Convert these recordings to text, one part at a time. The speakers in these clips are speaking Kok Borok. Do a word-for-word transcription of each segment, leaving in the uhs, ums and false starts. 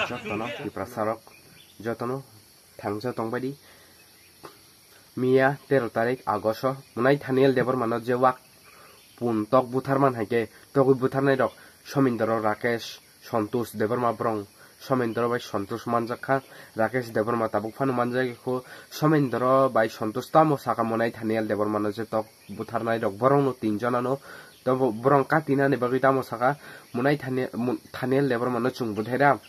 Jotono Tiprasarok jotono thangsa tongbaidi. Miya tero tarik Agosto mwnai Thaniel Debbarmano je wak pun tok butharman hai khe togwi butharnai rok Somindro, Rakesh, Santosh Debbarma borong Somindro bai Santosh manjak kha. Rakesh Debbarma tabuk phano manjak kho. Somindro bai Santosh tamo saka mwnai Thaniel Debbarmano je tok butharnai rok borokno tinjonano to bo-, borok katinani bagwi tamo saka mwnai Thani-, mun-, Thaniel Debbarmano chwng buthaira.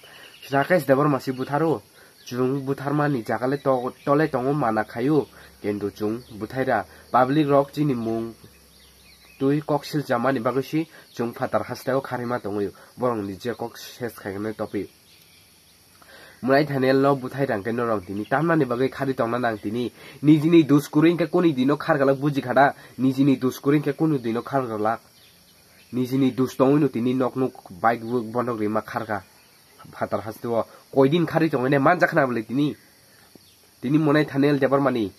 Rakesh Debbarma si butharo. Chwng butharmani jagale to-, tole tongo mana khaio, kintu chwng buthaira. Public rok chini mung twi kok siljamani bagwi si chwng phatar hasteo kharima tongwi borokni je kok ses khaikhe topi. Mwnai Thaniel no buthai rang khe norok tini tamnani bagwi khari tongna nang tini. Nijini dus kwrwi khe kuni dino khargalak buji khada, nijini dus kwrwi khe kunu dino khargalak. Nijini dus tongwi no tini nok nuk bike bondok rima kharka. Phatar hasteo koidin khari tongwi ne manjak khna bwle tini. Tini mwnai Thaniel Debbarmani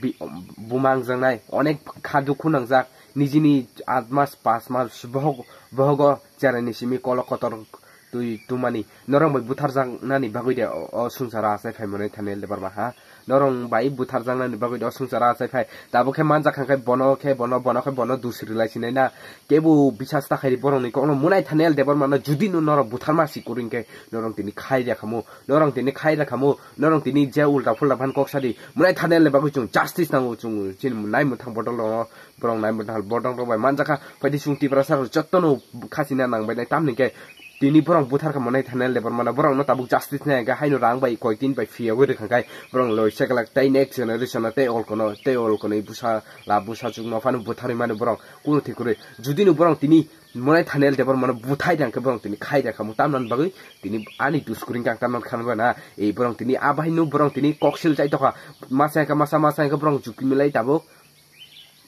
bi-, buma wngjaknai, onek kha dukhu nangjak, nijini aat mas, pas mas bohog-, bohogo cheraini simi kolok kotor twi tumani, norok bai butharjaknani bagwi de o, o swngcharo achai phai mwnai Thaniel Debbarma ha. Norok bai butharjaknani bagwi de o swngcharo achai phai. Tabuk khe manjak kha khe bono khe bono, bono khe bono dus rwlai sinai na. Kebo bisas ta khairi borokni kokno mwnai Thaniel Debbarmano judino norok butharma si kwrwi khe norok tini khai rwkhamu. Norok tini khai rwkhamu, norok tini je ulta phulta phan kok sadi. Mwnai Thaniel ni bagwi chwng justice nango, chwng chini nai mwthang bodol rok, borok nai mwthang bodol rok bai manjakha. Phaidi chwng Tiprasa rok jotono khachina nang bai nai, tamni khe tini borok butharkha mwnai Thaniel Debbarmano, borokno tabuk justice nai khe haino rang bai koi tin bai phiyogwi rwkha khe borok loi sekalak tei next generation no tei olkono, tei olkono busa la busa chukno phano butharwi mani borok kuno thik kwrwi. Judino borok tini mwnai Thaniel Debbarmano buthai rang khe borok tini khai rang khamu tamnani bagwi tini ani dus kwrwi khe ang tamnani khanwi na. Ei borok tini a bahai no borok tini koksil chai tokha. Masa khe masa, masa khe borok jukti milai tabuk.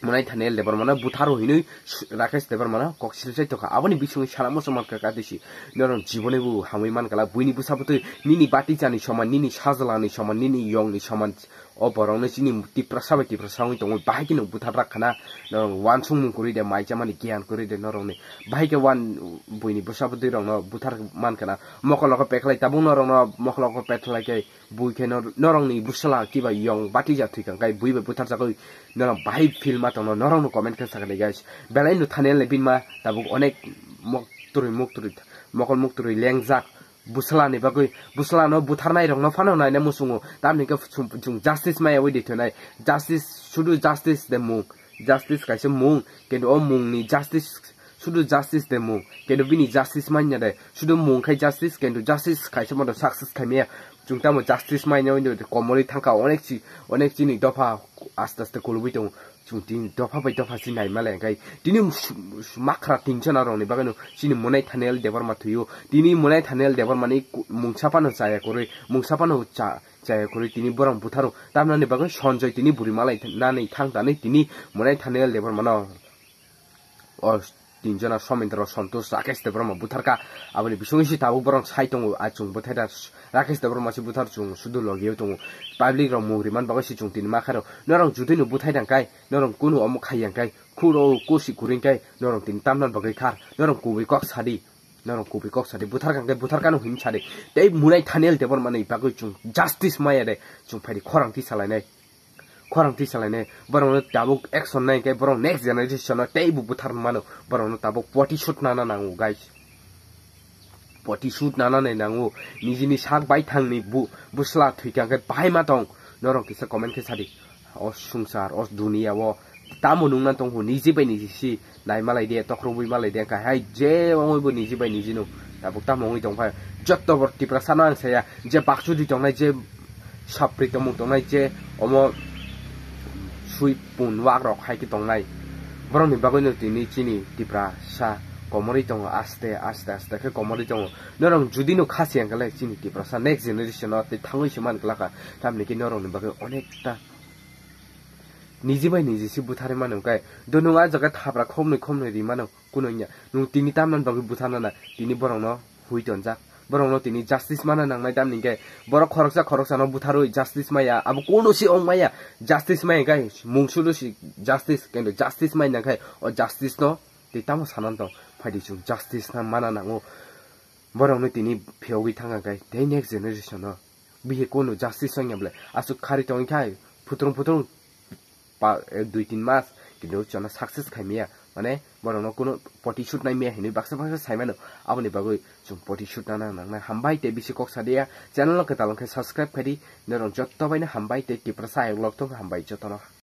Mwnai Thaniel Debbarmano butharo hinwi Rakesh Debbarmano koksil chai tokha. Aboni bisingwi sana muchung mankha kadisi. Norok jiboni bo hamwi mankala buini bwsa bwtwi nini bati chani soman, nini sajlani soman, nini yongni soman. O borokno chini Tiprasa bai Tiprasa wngwi tongwi bahai kheno buthar rak khana, norok wansukmung kwrwi de, mai chamani giyan kwrwi de norokni. Bahai khe wan buini bwsa bwtwi rokno buthar man khana. Mokol rok pekhlai tabuk norokno mokol rok pekhlai khe bui khe nor-, norokni bwsla kiba yong bati ja thwi kang kai bui bai buthar jagwi norok bahai feel ma tongno norokno comment khe sakani guys. Belai no Thaniel ni binma tabuk onek mok twrwi mok twrwi mokol mok twrwi lengjak. Bwsla ni bagwi, bwsla no butharnai rok no phano naina muchungo. Tamni khe chwng, chwng justice maya wi de thunai. Justice, sudu justice de mung. Justice kaisa mung. Kintu o mung ni justice, sudu justice de mung. Kintu bini justice manya de. Sudu mung khai justice, kintu justice kaisa moto success khai maya. Chwng tamo justice manya wi de komorwi thangka onek chi, onek chini dopha aste aste kulubui tongo. Chwng tini dopha bai dopha si naima le, hwnkhe tini su-, su-, makhra tingchana rokni bagwino chini mwnai Thaniel Debbarma thwio. Tini mwnai Thaniel Debbarmani ku-, mungsa phano chaya kwrwi, mungsa phano cha-, chaya kwrwi tini borok butharo. Tamnani bagwi Sanjoy tini buri malai th-, nani thang tanwi tini mwnai Thaniel Debbarmano o tinjona Somendro, Santosh, Rakesh Debbarma butharka. Aboni bisingwi se tabuk borok sai tongo, a chwng bwthai da Rakesh Debbarma se buthar chwng sudu logi tongo. Public rok mung riman bagwi se chwng tini ma khairo. Norok judui no bwthai dang kai, norok kunu omo khai yang kai, khuro kusi kuring kai, norok tini tamna bagwi khar, norok kubui kok sadi. Norok kubui kok sadi, butharka hwnkhe butharkano hwn sadi. Tei mwnai Thaniel Debbarmani bagwi chwng justice maya de, chwng phaidi khorang twi salainai. Khorang twi salainai, borokno tabuk action nai khe borok next generation no teibo buthar mano, borokno tabuk poti shoot nana nango guys. Poti shoot nana nai nango, nijini sak baithangni bu-, bwsla thwikha khe bahai ma tong, norok kisa comment khe sadi. O swngchar, o duniya o tamo nungna tongkho, niji bai niji si. Nai malai de, tokrok bui malai de, kahai je ongoi bo niji bai niji no. Tabuk tamo ongoi tong phai. Jotto bor Tiprasa no ang saya, je baksudi tongnai, je sapri tongmung tongnai, je omo sui pun wak rok hai khe tongnai. Borok ni bagwi no tini chini Tiprasa komorwi tongo aste, aste, aste khe komorwi tongo. Norok judi no khasi yang khe chini Tiprasa next generation no tei thangwi se man khe lakha. Tamni khe norok ni bagwi onekta niji bai niji si butharwi mano kai. Do nung a jaga thapra khomnwi khomnwi ri mano. Kuno wngya. Nung tini tamnani bagwi butharna na, tini borokno hui tonjak. Borokno tini justice mana nangnai tamni hwnkhe borok khoroksa khoroksa no butharwi justice maya. Abo kuno si ong maya. Justice maya hwnkhe mung sudo si justice, kintu justice mai nangkhe o justice no Tei tamo sanan tong, phaidi chwng justice na mana nango. Borokno tini phiyogwi thangkha khe tei next generation no bihi kunu justice wngya bwle aswk khari tongwi kha, phutrung phutrung pa, eh, dui tin mas kintu chwngno success khaimaya, mane borokno kunu poti shoot naimaya hinwi baksa baksa saimano. Aboni bagwi chwng poti shoot nana nangnai. Hambai tei bisi kok sadia, channel no kwtal wngkhe subscribe khaidi. Norok jotto baino hambai tei Tiprasa ayuk lok thung hambai jotono.